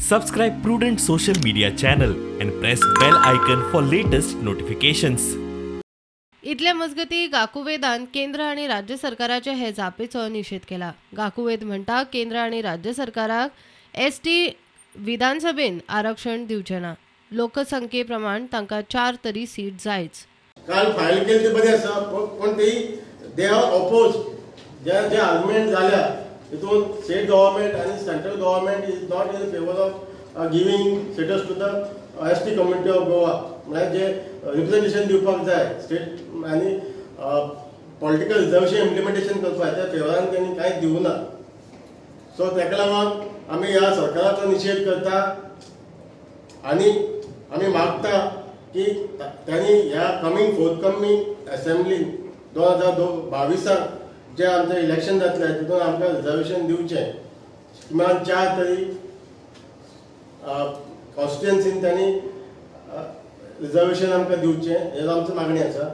Subscribe Prudent Social Media channel and press bell icon for latest notifications. इतले मजगती गाकुवेदान केंद्र आनी राज्य सरकाराचे हे जापेचो निशेध केला. गाकुवेद म्हणटा, केंद्र आनी राज्य सरकाराक एसटी विधानसभेन आरक्षण दिवचें ना. लोकसंख्ये प्रमाण तांकां 4 तरी सीट जायच. काल फायल केली ती बरी आसा, पूण ती they are oppose. J J argument जाल्या तितून स्टेट गव्हर्मेंट आनी central government is not in favour of giving status to the ST community of Goa. म्हळ्यार जे रिप्रेझेंटेशन दिवपाक जाय स्टेट आनी पॉलिटिकल रिजर्वेशन इम्प्लिमेंटेशन करपाक, त्या फेवरान तेणी कांयच दिवना. सो तेका लागून आमी ह्या सरकाराचो निशेध करता आनी आमी मागता की त्यांनी ह्या कमींग फोर्थकमींग असेंब्लीन 2022 जे आमचें इलेक्शन जातलें तितून आमकां रिजर्वेशन दिवचें. किमान 4 तरी कॉन्स्टिट्युएन्सीन त्यांनी रिजर्वेशन आमकां दिवचें, हें आमची मागणी आसा.